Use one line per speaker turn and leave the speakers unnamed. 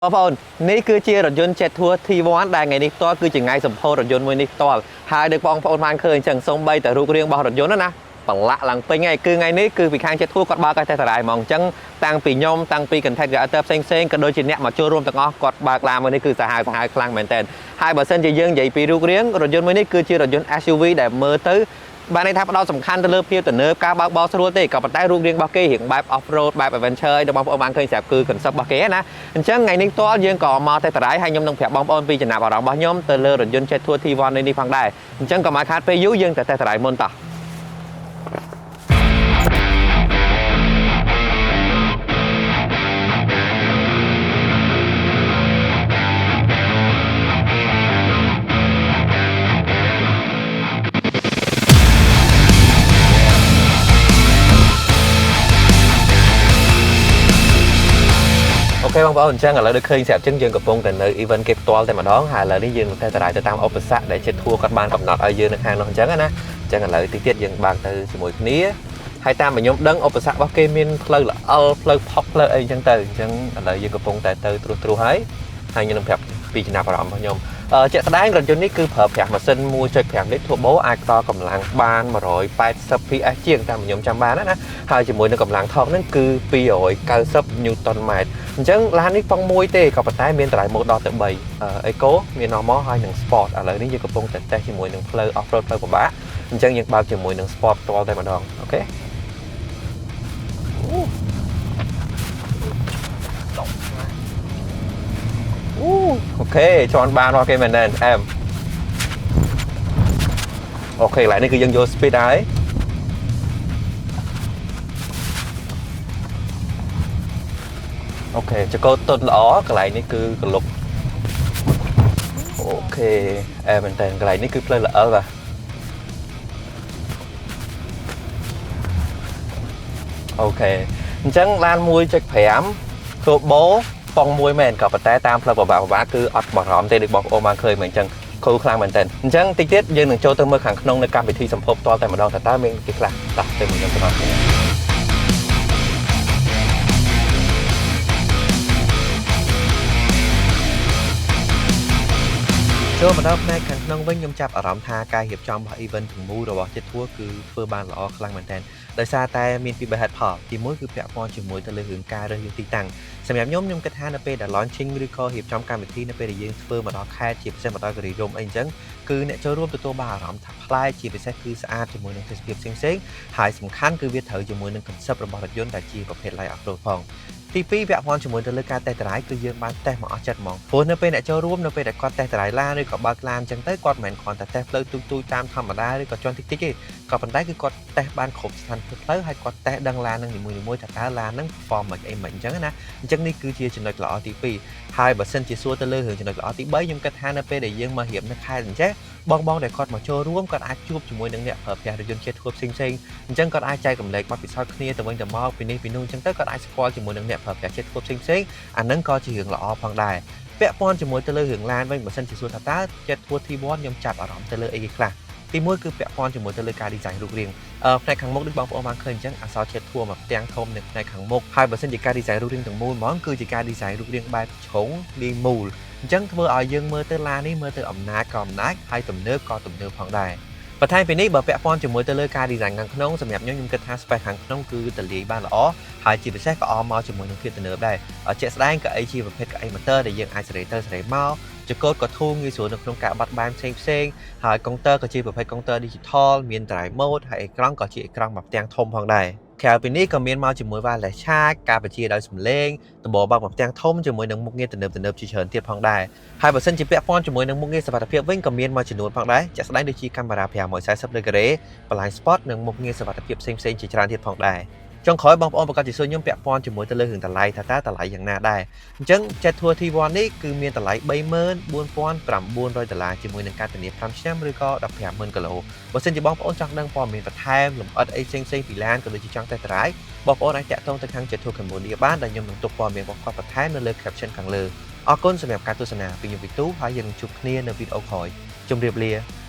បងប្អូននេះគឺជារថយន្ត Jetour T1 ដែលថ្ងៃនេះផ្ទាល់គឺជាថ្ងៃសម្ពោធរថយន្តមួយនេះផ្ទាល់ហើយដូចបងប្អូនបានឃើញអញ្ចឹងសូម្បីតែរូបរាងរបស់រថយន្តណាប្រឡាក់ឡើងពេញហើយគឺថ្ងៃនេះគឺពីខាង Jetour គាត់បើកឲ្យតេស្តរាយហ្មងអញ្ចឹងតាំងពីខ្ញុំតាំងពី content creator ផ្សេងផ្សេងក៏ដូចជាអ្នកមកចូលរួមទាំងអស់គាត់បើកឡានមួយនេះគឺសាហាវសាហាវខ្លាំងមែនទែនហើយបើសិនជាយើងនិយាយពីរូបរាងរថយន្តមួយនេះគឺជារថយន្ត SUV ដែលមើលទៅបានន័យថាផ្ដោតសំខាន់ទៅលើភាពទំនើបការបើកបរស្រួលទេក៏ប៉ុន្តែរូបរាងរបស់គេរៀងបែប off road បែប adventure ឲ្យដល់បងប្អូនបានឃើញស្រាប់គឺ concept របស់គេណាអញ្ចឹងថ្ងៃនេះផ្ទាល់យើងក៏មកតែតរ៉ៃហើយខ្ញុំនឹងប្រាប់បងប្អូនពីចំណាប់អារម្មណ៍របស់ខ្ញុំទៅលើរថយន្ត Jetour T1 នេះផងដែរអញ្ចឹងកុំឲ្យខាតពេលយូរយើងទៅតែតរ៉ៃមុនតោះOK បងប្អូនអញ្ចឹងឥឡូវដូចឃើញស្រាប់អញ្ចឹងយើងកំពុងតែនៅ event គេផ្ទាល់តែម្ដងហើយឥឡូវនេះយើងនឹងតែតរ៉ៃទៅតាមឧបសគ្គដែល Jetour គាត់បានកំណត់ឲ្យយើងនៅខាងនោះអញ្ចឹងណាអញ្ចឹងឥឡូវតិចទៀតយើងបើកទៅជាមួយគ្នាហើយតាមខ្ញុំដឹងឧបសគ្គរបស់គេមានផ្លូវល្អិលផ្លូវផុកផ្លូវអីអញ្ចឹងទៅអញ្ចឹងឥឡូវយើងកំពុងតែទៅត្រួសត្រាសហើយហើយខ្ញុំនឹងប្រាប់ពីចំណាប់អារម្មណ៍របស់ខ្ញុំជាក់ស្ដែងរថយន្តនេះគឺប្រើប្រាស់ម៉ាស៊ីន1.5លីត្រ turbo អាចផ្ដល់កម្លាំងបាន180 PS ជាងតាមខ្ញុំចាំបានណាហើយជាមួយនឹងកម្លាំងថកហ្នឹងគឺ290 Newton ម៉ែត្រអញ្ចឹងឡាននេះប៉ុងមួយទេក៏ប៉ុន្តែមានតម្លៃម៉ូតដល់ទៅ3 Eco មាន normal ហើយនិង Sport ឥឡូវនេះយើងកំពុងតែតេស្តជាមួយនឹងផ្លូវ off road ផ្លូវពិបាកអញ្ចឹងយើងបើកជាមួយនឹង Sport ផ្ទាល់តែម្ដង OK អូ OK ជន់បានរបស់គេមែនទែនអែម OK កន្លែងនេះគឺយើងយក speed ហើយ OK ចកោតុនល្អកន្លែងនេះគឺកលុក OK អែមែនតើកន្លែងនេះគឺផ្លូវល្អិលបាទ OK អញ្ចឹងឡាន1.5 turbo ប៉ុងមួយមែនក៏ប៉ុន្តែតាមផ្លូវពិបាកពិបាកគឺអត់បារម្ភទេដូចបងប្អូនបានឃើញមែនអញ្ចឹងគូខ្លាំងមែនតើអញ្ចឹងតិចទៀតយើងនឹងចូលទៅមើលខាងក្នុងនៅកម្មវិធីសម្ភពផ្ទាល់តែម្ដងតើតើមានគេខ្លះតោះទៅមួយខ្ញុំទាំងអស់គ្នា ចូលមកដល់ផ្នែកខាងក្នុងវិញខ្ញុំចាប់អារម្មណ៍ថាការរៀបចំរបស់ event ទាំងមូលរបស់ Jetour គឺធ្វើបានល្អខ្លាំងមែនទែនដោយសារតែមានពីរបីហេតុផលទីមួយគឺពាក់ព័ន្ធជាមួយទៅលើរឿងការរើសយកទីតាំងសម្រាប់ខ្ញុំខ្ញុំគិតថានៅពេលដែល launching ឬក៏រៀបចំកម្មវិធីនៅពេលដែលយើងធ្វើមកដល់ខេត្តជាពិសេសមកដល់គិរីរម្យអីអញ្ចឹងគឺអ្នកចូលរួមទទួលបានអារម្មណ៍ថាប្លែកជាពិសេសគឺស្អាតជាមួយនឹងទេសភាពផ្សេងៗហើយសំខាន់គឺវាត្រូវជាមួយនឹង concept របស់រថយន្តដែលជាប្រភេទ light off road ផងទី2ពាក់ព័ន្ធជាមួយទៅលើការតេស្តតម្លៃគឺយើងបានតេស្តមកអស់ចិត្តហ្មងព្រោះនៅពេលអ្នកចូលរួមនៅពេលដែលគាត់តេស្តតម្លៃឡានឬក៏បើកឡានអញ្ចឹងទៅគាត់មិនមែនគ្រាន់តែតេស្តផ្លូវទូចៗតាមធម្មតាឬក៏ជាន់តិចតិចទេក៏ប៉ុន្តែគឺគាត់តេស្តបានគ្រប់ស្ថានភាពផ្លូវហើយគាត់តេស្តដឹងឡាននឹងនីមួយៗថាតើឡាននឹង perform មិនអីមិនអញ្ចឹងណាអញ្ចឹងនេះគឺជាចំណុចល្អទី2ហើយបើសិនជាសួរទៅលើរឿងចំណុចល្អទី3ខ្ញុំគិតថានៅពេលដែលយើងមករៀបនៅខេត្តអញ្ចឹងបងបងដែលគាត់មកចូលរួមគាត់អាចជួបជាមួយនឹងអ្នកប្រើប្រាស់រថយន្ត Jetour ផ្សេងៗអញ្ចឹងគាត់អាចចែករំលែកបទពិសោធន៍គ្នាទៅវិញទៅមកពីនេះពីនោះអញ្ចឹងទៅគាត់អាចស្គាល់ជាមួយនឹងអ្នកប្រើប្រាស់ Jetour ផ្សេងៗអាហ្នឹងក៏ជារឿងល្អផងដែរពាក់ព័ន្ធជាមួយទៅលើរឿងឡានវិញបើសិនជាសួរថាតើ Jetour T1 ខ្ញុំចាប់អារម្មណ៍ទៅលើអីគេខ្លះទីមួយគឺពាក់ព័ន្ធជាមួយទៅលើការ design រូបរាងផ្នែកខាងមុខដូចបងប្អូនបានឃើញអញ្ចឹងអក្សរ Jetour មកផ្ទាំងធំនៅផ្នែកខាងមុខហើយបើសិនជាការ design រូបរាងទាំងមូលហ្មងគឺជាការ design រូបរាងបែបជ្រុងលាយមូលអញ្ចឹងធ្វើឲ្យយើងមើលទៅឡាននេះមើលទៅអំណាចក៏អំណាចហើយទំនើបក៏ទំនើបផងដែរបន្ថែមពីនេះបើពាក់ព័ន្ធជាមួយទៅលើការ design ខាងក្នុងសម្រាប់ខ្ញុំខ្ញុំគិតថា space ខាងក្នុងគឺទលាយបានល្អហើយជាពិសេសក៏អមមកជាមួយនឹងភាពទំនើបដែរជាក់ស្ដែងកៅអីជាប្រភេទកៅអី motor ដែលយើងអាចសេរីទៅសេរីមកចង្កូតក៏ធូរងាយស្រួលនៅក្នុងការបត់បែនផ្សេងផ្សេងហើយកុងទ័រក៏ជាប្រភេទកុងទ័រ digital មាន drive mode ហើយអេក្រង់ក៏ជាអេក្រង់មួយផ្ទាំងធំផងដែរក្រៅពីនេះក៏មានមកជាមួយ wireless charge ការបញ្ជាដោយសំឡេងដំបូលបើកមួយផ្ទាំងធំជាមួយនឹងមុខងារទំនើបៗជាច្រើនទៀតផងដែរហើយបើសិនជាពាក់ព័ន្ធជាមួយនឹងមុខងារសុវត្ថិភាពវិញក៏មានមួយចំនួនផងដែរជាក់ស្ដែងដូចជាកាមេរ៉ា540លើការ៉េ blind spot និងមុខងារសុវត្ថិភាពផ្សេងៗជាច្រើនទៀតផងដែរចុងក្រោយបងប្អូនប្រកាសជាសួរខ្ញុំពាក់ព័ន្ធជាមួយទៅលើរឿងតម្លៃថាតើតម្លៃយ៉ាងណាដែរអញ្ចឹង Jetour T1 នេះគឺមានតម្លៃ34,900ដុល្លារជាមួយនឹងការធានា5ឆ្នាំឬក៏150,000គីឡូបើសិនជាបងប្អូនចង់ដឹងព័ត៌មានបន្ថែមលម្អិតអីផ្សេងៗពីឡានក៏ដូចជាចង់តេស្តរាយបងប្អូនអាចតាក់ទងទៅខាង Jetour Cambodia បានដែលខ្ញុំនឹងទុកព័ត៌មានរបស់គាត់បន្ថែមនៅលើ caption ខាងលើអរគុណសម្រាប់ការទស្សនាពីខ្ញុំវិទូហើយយើងនឹងជួបគ្នានៅវីដេអូក្រោយជម្រាបលា។